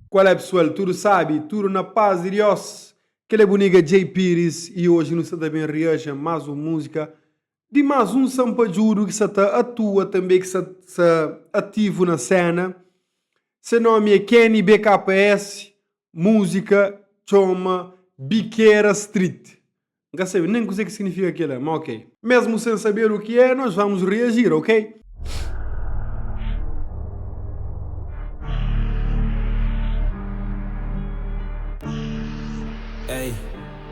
Qual é pessoal, tudo sabi, tudo na paz de Dios? Kel é bu nigga Jay Pires e hoje nu sta ta ben reage a mais um música di mais um sampadjudo ki sta ta atua també ki sta sta ativo na cena. Se nome é Kenny BKS, música txoma Bikera Street. N ka sabe nen kuzê ki signifika kel-la, má ok. Mesmu sen saber o ki é, nós vamos reagir, ok? Ei,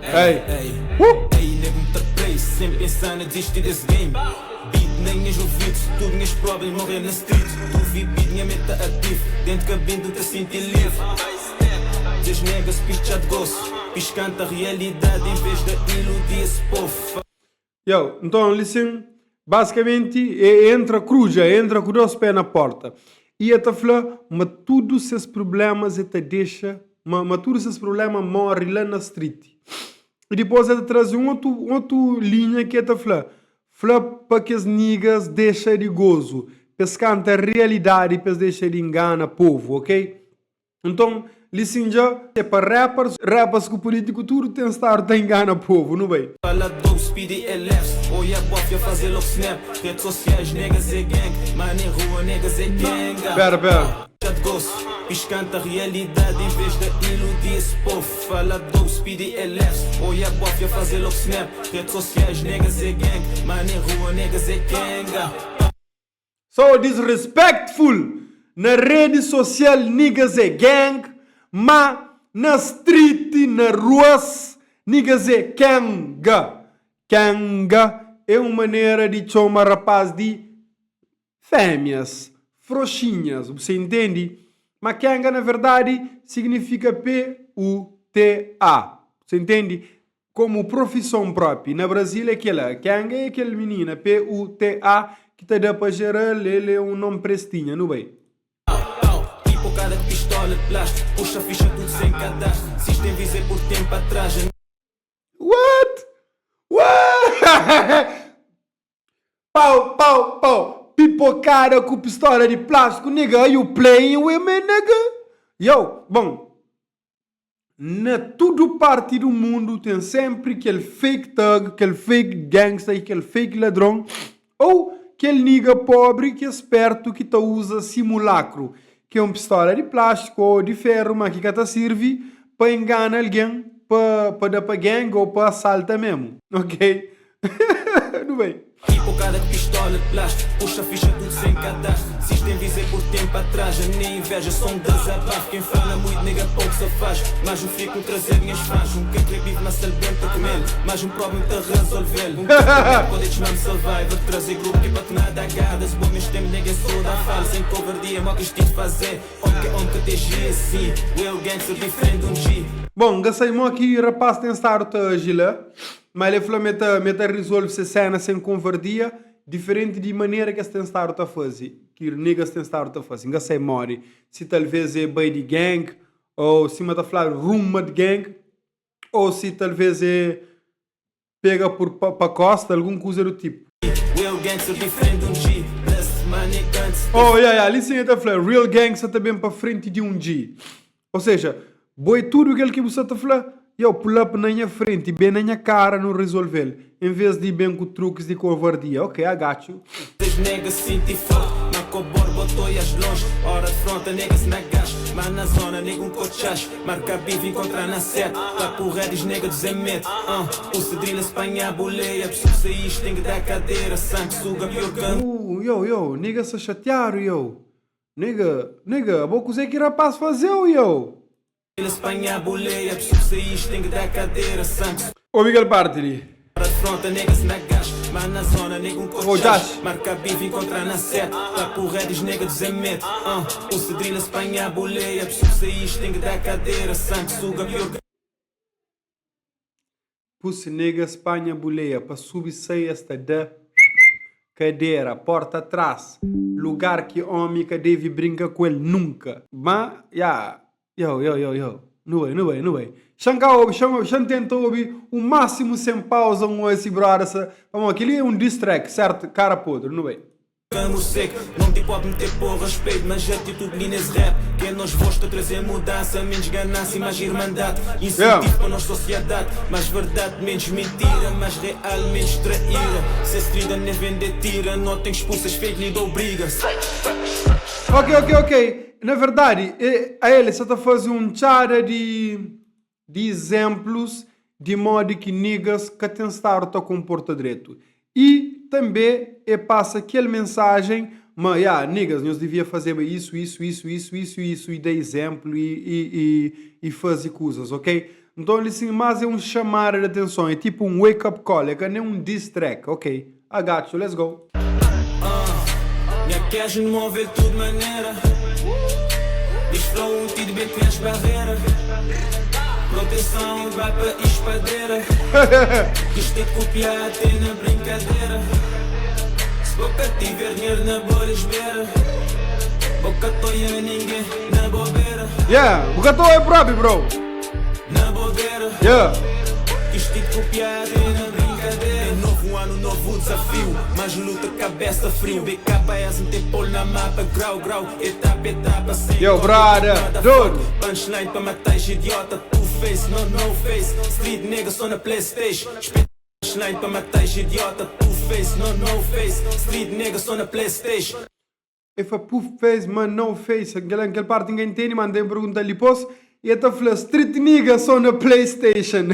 Ei. ei, Uh! ei, nego n ta play Sem pensa na desisti des game Beat na nhas ouvidos Tudo nhas problemas morre na street Tu vi beat nha meta ativo Dentro cabine tu ta sinti livre Des niggas pitcha de gozo Piscanta realidade em vez de iludir esse povo Yo, nton, li sin, basikamenti, e entra kruja, e entra ku dos pé na porta. I e ta fla ma tudu ses prublémas e ta dexa, ma, ma tudu ses prubléma móre la na street. I dipôs e ta traze un otu, un otu linha ki e ta fla, fla pa kes niggas dexa di gozu, pa es kanta realidadi, pa es dexa di ingana povu, ok? Nton, li sin dja é pa rappers, rappers ku politiku tudu ten stadu ta ingana povu, nu bai. Fala dopes pidi LFs Oia bofia faze log snap Redes sociais negas é gang Ma nem rua negas é kenga Pera, pera. Chat gozo Piscanta realidade em vez de iludi esse povo Fala dopes pidi LFs Oia bofia faze log snap Redes sociais negas é gang Ma nem rua negas é kenga. So disrespectful Na rede social niggas é gang Ma na street na ruas niggas é kenga Kenga é un manera di txoma rapaz di fémias, froxinhas, bu sa intendi? Ma kenga na verdadi signifika P-U-T-A, bu sa intendi? Komu profison propi. Na Brazil é kela, kenga é kel minina, P-U-T-A, ki ta da pa geral, el é un nom prestinha. Nu bai. Pau, pipocada ku pistola de plástico Puxa ficha tudo sem cadastro Sistem visa é por tempo atrás A What? What? Pau, pau, pau. Pipocada ku pistola di plástico, nigga, are you playing with me, nigga? Yo, bon, Na tudu parti du mundu ten senpri kel fake thug, kel fake gangsta i kel fake ladron ou kel nigga pobri ki é spertu ki ta uza simulakru, ki é un pistola di plástiku ou di feru ma ki ka ta sirvi pa ingana algen pa pa da pa gang ou pa asalta memu. Ok. Nu bai. Pipocada ku pistola de plástico Puxa ficha tudo sem cadastro Sistem visa é por tempo atrás A nem inveja só um desabafo Quem fala muito nega pouco só faz Mais um fico trazer minhas fãs Um que quer vive mas alguém tá com ele Mais um problema tá resolver Um que pode chamar survivor Trazer grupo que pa nada agada Se bom mês tempo nega só dá fala Sem covardia mó que estive fazer Om que om que te G assim Real gangster diferente um G Bom, nka sai mó ki rapaz ten stadu ta aji la. Ma el fla ma el ta, ma el ta rizolve se séna sen konvardia, diferenti di manera ki es ten stadu ta faze, ki niggas ten stadu ta faze. N ka sai modi, si talvês é bai di gang, ô sima ta fladu ruma di gang, ô si talvês é pega pur pa, pa kósta, algun kuza du tipu. Real gangster diferenti un G Plus money guns Oh, ya, ya, li sin el ta fla, real gangster ta ben pa frenti di un G. Ou seja, bo é tudu kel ki bu sa ta fla, yo, pull up na nha frenti, ben na nha kara nu resolve-l, en vez di ben ku trukis di kovardia. Ok, I got you. Des niggas sinti forte Ma ko borbo toias longe Hora de fronta niggas na gás Ma na zona nigga um cochas Marca bife encontra na set Papo redis nigga dos é medo uh, O cedrilha espanha boleia Pessoa saís tem que dar cadeira Sangue suga pior que Yo, yo, nigga sa xatiadu, yo. Nigga, nigga, abo kuzê ki rapaz fazeu, yo? Eles panha boleia, pessoa saís tem que dar cadeira Sangue Obi kel parti li. Hora de fronta, niggas na gás Ma na zona, nigga um Oh, cochas Josh. Marca bife, encontra na set Papo redis, nigga dos é medo uh, O cedrilha espanha boleia, pessoa saís tem que dar cadeira Sangue suga pior que Pussy niggas panha buleia pa subi sai es ta da kadera porta tras lugar ki omi ka devi brinka ku el nunka. Ma ya yo yo yo yo nu bai nu bai nu bai xan ka obi xan obi xan tenta obi u masimu sen pausa un osi broda sa pamodi keli é un diss track sertu kara podri nu bai. Ramo seco, nome de pop me ter por respeito, mas atitude li nesse rap, que é nós voz tá trazer mudança, menos ganância e mais irmandade, incentivo para nossa sociedade, mais verdade, menos mentira, mais real, menos traíra, se street nem vender tira, não tem expulsas fake, lhe dou briga. Ok, ok, ok. Na verdade, a ele só ta faze um txada di di izenplus di modi ki niggas ka ten stadu ta konporta dretu. I tanbe e pasa kel mensajen ma, ya, niggas, nhos divia fazeba isu, isu, isu, isu, isu, isu, i da izenplu i, i, i, i faze kuzas, ok? Nton li sin más é un xamada di atenson, é tipu un wake up call, é ka nen un diss track, ok? I got you, let's go. Nha cash n move tudo manera Diz flow ti de beat as barreira Proteção vai pa espadeira Quis te copiar até na brincadeira Se boca tiver dinheiro na boa espera Boca toia ninguém na bobeira Yeah, bu ka toa é propi, bro. Na bobeira Yeah. Quis te copiar até na brincadeira É novo ano, novo desafio Mais luta, cabeça frio BKS, meter polo na mapa Grau, grau, etapa, etapa Sem Yo, código, brother, motherfucker. dude. Punchline pa matar esse idiota Two face, no, no face Street nigga só na Playstation Punchline pa matar esse idiota Two face, no, no face Street nigga só na Playstation E fla puff face ma no face Kel kel parti N ka intende ma N ten pergunta-l dipos E el ta fla street nigga so na playstation.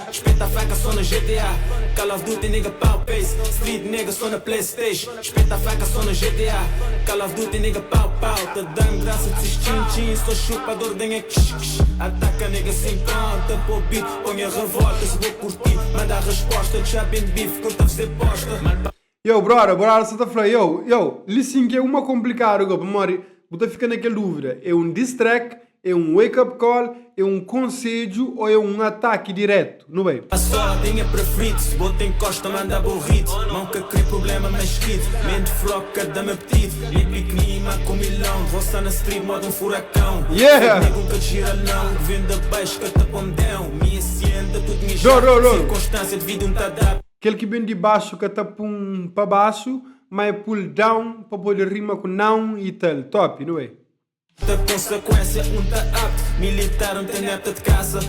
Espeta faca só na GTA Call of Duty nigga pau pace Street nigga só na Playstation Espeta faca só na GTA Call of Duty nigga pau pau Tá dando graça de tchim tchim Sou chupador dengue ksh ksh Ataca nigga sem conta Pô beat, põe a revolta Se vou curtir, manda a resposta Deixa bem beef, conta fazer posta Mal Yo brother, brother sa ta fla, yo, yo, li sim ki é uma komplikadu go, pamodi bu ta fika na kel dúvida, é un diss track, é un wake up call, é un konsedju ô é un ataki diretu? Nu bai. A sorte é preferido, se bota encosta manda burrito Mão que cria problema mas kid, mente froca dá-me apetite Me pequenima com milão, roça na street modo um furacão Yeah! Nego que gira não, que vem de baixo que te põe down Me hacienda tudo me Dô, dô, dô. circunstância de vida um tá dá Kel ki ben di baxu ka ta pun pa baxu, ma é pul down pa pode rima ku não i tal. Top, nu bai. Da consequência um tá apto, militar um tem neta de casa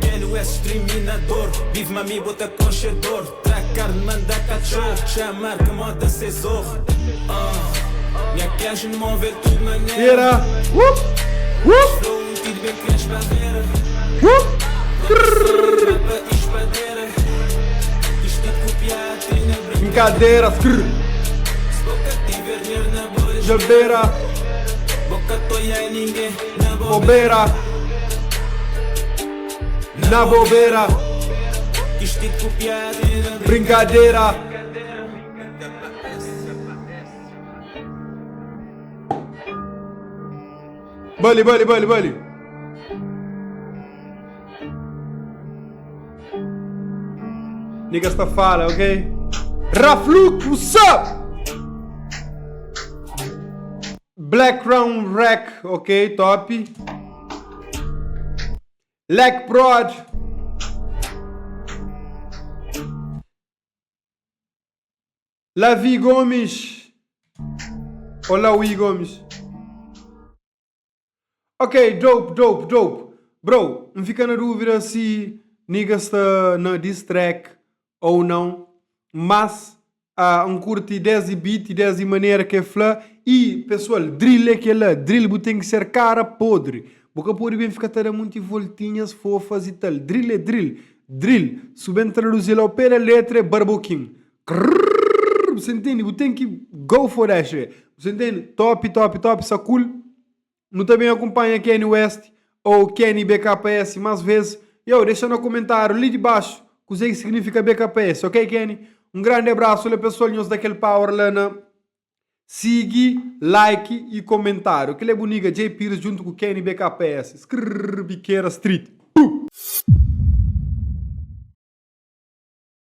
Kenny West exterminador, vive mami bota conchador Tra carne manda cachorro, chamar que moda cê zorro Minha cash não move tudo maneira Era! Up! Up! Flow um tiro bem que as barreira Up! Proteção vai pa espadeira Quis te copiar até na brincadeira brincadeira Skrr! Se boca tiver dinheiro na boa Jabeira! Boca toia ninguém na bobeira Bobeira! Na bobeira! Quis te copiar até na Brincadeira! Bali, bali, bali, bali! Niggas ta fala, ok? Rafluk, what's up? Black Crown Wreck, ok, top. Lec Prod. Lavi Gomes. Olá, Ui Gomes. Ok, dope, dope, dope. Bro, N fika na dúvida si nigga sta na diss track ou não, mas N curti desi beat, desi manera ke fla e pessoal, drill é kela, drill bu tem ki ser cara podre. Bu ka pode bem fika ta da munti voltinhas fofas e tal. Drill é drill, drill, su bem traduzil ao pé da letra é barboquim. Krrrr, bu sa intende? Bu tem ki go for that shit. Bu sa intende? Top, top, top, sa cool. Nu ta ben akunpanha Kenny West ou Kenny BKS más vez. Yo, dexa na komentáriu li di baxu kuzê ki signifika BKS, ok Kenny? Un grandi abrasu la pesoal, nhos da kel power la na sigi, like i komentáriu. Kel é bu nigga Jay Pires djuntu ku Kenny BKS. Skrrr, Bikera Street. Puh!